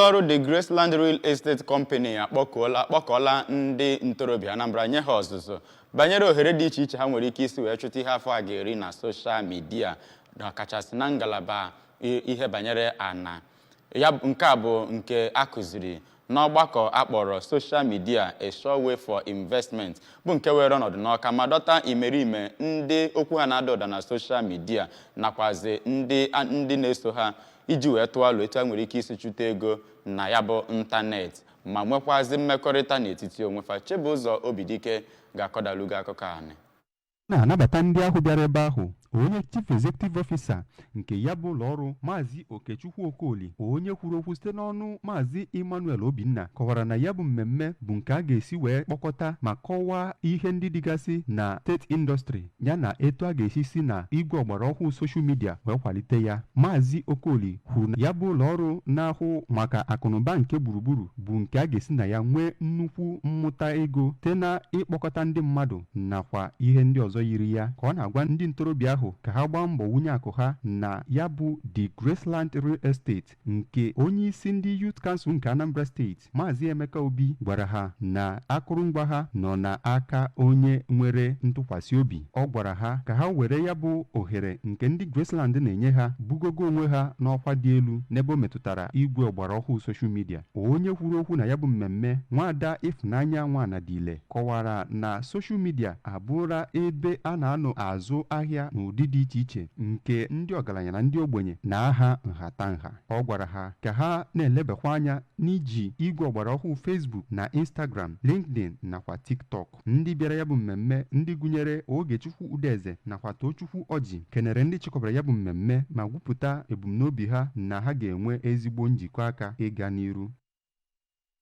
Ụlọọrụ The Graceland Real Estate Company akpọkọọla ndị ntorobịa Anambra nye ha ọzụzụ banyere ohere dị iche iche ha nwere ike isi wee chụta ihe afọ a ga-eri na soshal midia, ọkachasị na ngalaba ihe banyere ana ya. Nke a bụ nke a kụziri n'ọgbakọ akpọrọ Social Media: A Sure Way for Investment, bụ nke were ọnọdụ n'Ọka ma dọta imerime ndị okwu ha na-ada ụda na soshal midia nakwazi ndị na-eso ha, iji wee tụọ alo etu a nwere ike isi chụta ego na ya bụ ịntanetị ma nwekwazi mmekọrịta n'etiti onwe fa. Chibụzọ Obidike ga-akọdalugo akụkọ anị. Na-anabata ndị ahụ bịara ebe ahụ, onye Chief Executive Officer nke ya bụ ụlọọrụ, Maazị Okechukwu Okoli, onye kwuru okwu site n'ọnụ Maazị Emmanuel Obinna, kọwara na ya bụ mmemme bụ nke a ga-esi wee kpọkọta ma kọwaa ihe ndị dịgasị na estate industry, ya na etu a ga-esi si na igwe ọgbara ọhụụ social media wee kwalite ya. Maazị Okoli kwuru na ya bụ ụlọọrụ na-ahụ maka akụnụba nke gburugburu bụ nke a ga-esi na ya nwee nnukwu mmụta ego site na ịkpọkọta ndị mmadụ nakwa ihe ndị ọzọ yiri ya. Ka ọ na-agwa ndị ntorobịa ahụ ka ha gbaa mbọ wunye akụ ha na ya bụ The Graceland Real Estate, nke onye isi ndị Youth Council nke Anambra Steeti, Maazị Emeka Obi, gwara ha na akụrụngwa ha nọ n'aka onye nwere ntụkwasị obi. Ọ gwara ha ka ha were ya bụ ohere nke ndị Graceland na-enye ha bugogo onwe ha n'ọkwa dị elu n'ebe o metụtara igwe ọgbara ọhụụ social media. Onye kwuru okwu na ya bụ mmemme, Nwaada Ịfụnanya Nwanadile, kọwara na social media abụrụla ebe a na-anọ azụ ahịa n'ụdị dị iche iche, nke ndị ọgaranya na ndị ogbenye na-aha nhatanha. Ọ gwara ha ka ha na-elebakwa anya n'iji igwe ọgbara ọhụụ Facebook na Instagram, LinkedIn nakwa TikTok. Ndị bịara ya bụ mmemme, ndị gụnyere Ogechukwu Udeze nakwa Tochukwu Ọjị, kenere ndị chịkọbara ya bụ mmemme ma gwupụta ebumnobi ha na ha ga-enwe ezigbo njikọ aka ịga n'iru.